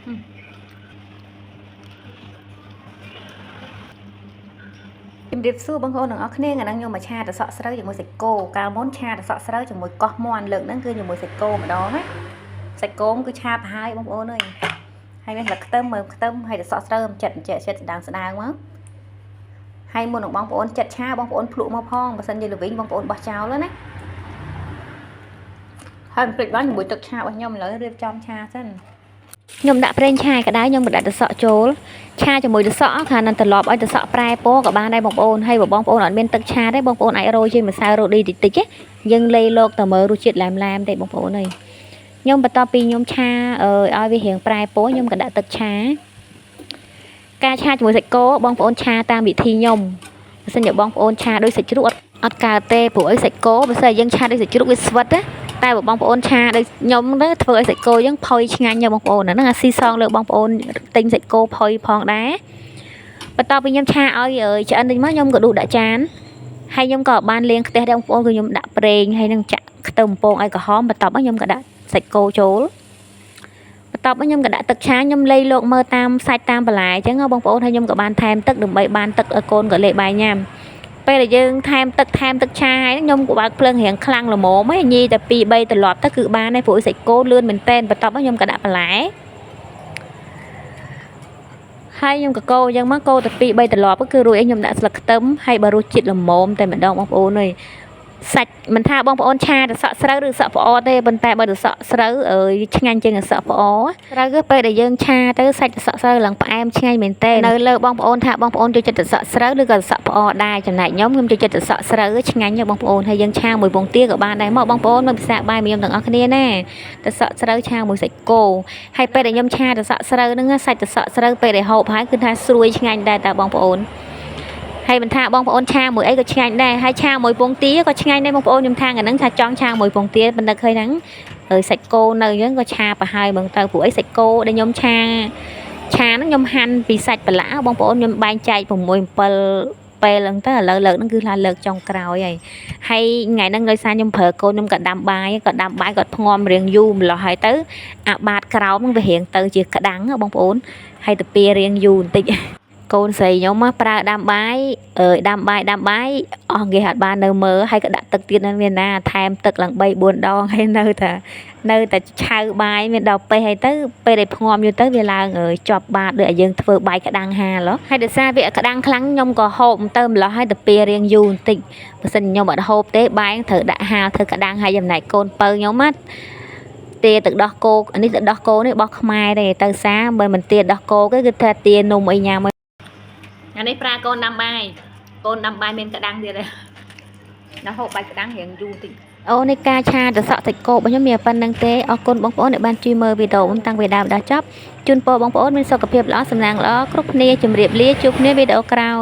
ជំរាបសួរបងប្អូនទាំងអស់គ្នាថ្ងៃនេះខ្ញុំមកឆាត្រសក់ស្រូវជាមួយសាច់គោកាលមុនឆាត្រសក់ស្រូវជាមួយកោះមាន់លើកហ្នឹងគឺជាមួយសាច់គោម្ដងណាសាច់គោគឺឆាប្រហើយបងប្អូនអើយហើយមានស្លឹកខ្ទឹមមើមខ្ទឹមហើយត្រសក់ស្រូវចិត្តចិត្តចិត្តស្ដាងស្ដាងមកហើយមុននឹងបងប្អូនចិត្តឆាបងប្អូនភ្លក់មកផងបើសិនជាល្វីងបងប្អូនបោះចោលណាហើយភ្លេចបានជាមួយទឹកឆារបស់ខ្ញុំឥឡូវរៀបចំឆាសិនខ្ញុំដាក់ប្រេងឆាក្តៅខ្ញុំក៏ដាក់ត្រសក់ចូលឆាជាមួយត្រសក់ខាងនឹងត្រឡប់ឲ្យត្រសក់ប្រែពណ៌ក៏បានដែរបងប្អូនហើយបើបងប្អូនអត់មានទឹកឆាទេបងប្អូនអាចរោយជាម្សៅរ៉ូឌីតិចតិចយើងលេលោកតមើលរសជាតិឡែមឡែមទេបងប្អូនអើយខ្ញុំបន្ទាប់ពីខ្ញុំឆាឲ្យវារៀងប្រែពណ៌ខ្ញុំក៏ដាក់ទឹកឆាការឆាជាមួយសាច់គោបងប្អូនឆាតាមវិធីខ្ញុំបើសិនជាបងប្អូនឆាដោយសាច់ជ្រូកអត់អត់កើតទេព្រោះអីសាច់គោបើសិនជាយើងឆាដោយសាច់ជ្រូកវាស្វិតណាតែបើបងប្អូនឆាដូចខ្ញុំទៅធ្វើឲ្យសាច់គោយើងផុយឆ្ងាញ់ណាបងប្អូនហ្នឹងអាស៊ីសងលើបងប្អូនទិញសាច់គោផុយផងដែរបន្ទាប់ពីខ្ញុំឆាឲ្យឆ្អិនតិចមកខ្ញុំក៏ដួសដាក់ចានហើយខ្ញុំក៏បានលាងខ្ទះដែរបងប្អូនគឺខ្ញុំដាក់ប្រេងហើយនឹងចាក់ខ្ទឹមពងឲ្យក្រហមបន្ទាប់មកខ្ញុំក៏ដាក់សាច់គោចូលបន្ទាប់មកខ្ញុំក៏ដាក់ទឹកឆាខ្ញុំលៃលោកមើលតាមសាច់តាមបន្លែអញ្ចឹងបងប្អូនហើយខ្ញុំក៏បានថែមទឹកដើម្បីបានទឹកឲ្យកូនក៏លេបបាយញ៉ាំពេលដែលយើងថែមទឹកថែមទឹកឆាហើយខ្ញុំក៏បើកភ្លើងរៀងខ្លាំងល្មមហើយញីតែ2 3ត្រឡប់ទៅគឺបានហើយព្រោះសាច់គោលឿនមែនតែនបន្ទាប់មកខ្ញុំក៏ដាក់បន្លែហើយខ្ញុំក៏កូរអញ្ចឹងមកកូរទៅ2 3ត្រឡប់គឺរួចហើយខ្ញុំដាក់ស្លឹកខ្ទឹមហើយបើរសជាតិល្មមតែម្ដងបងប្អូនអើយសាច់មិនថាបងប្អូនឆាត្រសក់ស្រូវឬសក់ផ្អកទេប៉ុន្តែបើត្រសក់ស្រូវអើយឆ្ងាញ់ជាងត្រសក់ផ្អកស្រូវគឺពេលដែលយើងឆាទៅសាច់ត្រសក់ស្រូវឡើងផ្អែមឆ្ងាញ់មែនទែននៅលើបងប្អូនថាបងប្អូនចូលចិត្តត្រសក់ស្រូវឬក៏ត្រសក់ផ្អកដែរចំណែកខ្ញុំខ្ញុំចូលចិត្តត្រសក់ស្រូវឆ្ងាញ់ណាស់បងប្អូនហើយយើងឆាមួយពងទាក៏បានដែរមកបងប្អូនមកពិសាបាយមួយខ្ញុំទាំងអស់គ្នាណាត្រសក់ស្រូវឆាមួយសាច់គោហើយពេលដែលខ្ញុំឆាត្រសក់ស្រូវហ្នឹងសាច់ត្រសក់ស្រូវពេលដែលហូបហើយគឺថាស្រួយឆ្ងាញ់ដែរតើបងប្អូនហើយមិនថាបងប្អូនឆាមួយអីក៏ឆ្ងាញ់ដែរហើយឆាមួយពងទាក៏ឆ្ងាញ់ដែរបងប្អូនខ្ញុំថាថ្ងៃហ្នឹងថាចង់ឆាមួយពងទាប៉ុន្តែឃើញហ្នឹងអើយសាច់គោនៅអញ្ចឹងក៏ឆាប្រហើយហ្មងទៅព្រោះអីសាច់គោដែលខ្ញុំឆាឆាហ្នឹងខ្ញុំហាន់ពីសាច់ប្រឡាក់បងប្អូនខ្ញុំបែងចែក6 7ពេលហ្នឹងទៅឥឡូវលើកហ្នឹងគឺថាលើកចុងក្រោយហើយហើយថ្ងៃហ្នឹងដោយសារខ្ញុំប្រើកូនខ្ញុំក៏ដាំបាយក៏ដាំបាយគាត់ផ្ងំរៀងយូរម្លោះហើយទៅអាបាតក្រោមហ្នឹងវារៀងទៅជាក្តាំងបងប្អូនហើយទៅពីរៀងយូរបន្តិចកូនស្រីខ្ញុំមកប្រើដាំបាយអើយដាំបាយដាំបាយអស់គេអត់បាននៅមើលហើយក៏ដាក់ទឹកទៀតនៅមានណាថែមទឹកឡើង3 4ដងហើយនៅតែនៅតែឆៅបាយមានដល់ពេះហើយទៅពេលដែលផ្ងំយូរទៅវាឡើងអើយជាប់បាតដូចឲ្យយើងធ្វើបាយក្តាំងហាលហើយដោយសារវាក្តាំងខ្លាំងខ្ញុំក៏ហូបទៅម្លោះហើយទៅពីរៀងយូរបន្តិចបើសិនខ្ញុំអត់ហូបទេបាយត្រូវដាក់ហាលធ្វើក្តាំងហើយចំណែកកូនពៅខ្ញុំណាទាទឹកដោះគោនេះទឹកដោះគោនេះរបស់ខ្មែរទេទៅសាបើមិនទាដោះគោទេគឺថាទានំអីញ៉ាំអានេះប្រើកូនដាំបាយកូនដាំបាយមានក្តាំងទៀតទេដល់ហូបបាយក្តាំងរៀងយូរតិចអូនេះការឆាត្រសក់សាច់គោរបស់ខ្ញុំមានប៉ុណ្្នឹងទេអរគុណបងប្អូនដែលបានជួយមើលវីដេអូតាំងពីដើមដល់ចប់ជូនពរបងប្អូនមានសុខភាពល្អសំណាងល្អគ្រប់គ្នាជម្រាបលាជួបគ្នាវីដេអូក្រោយ។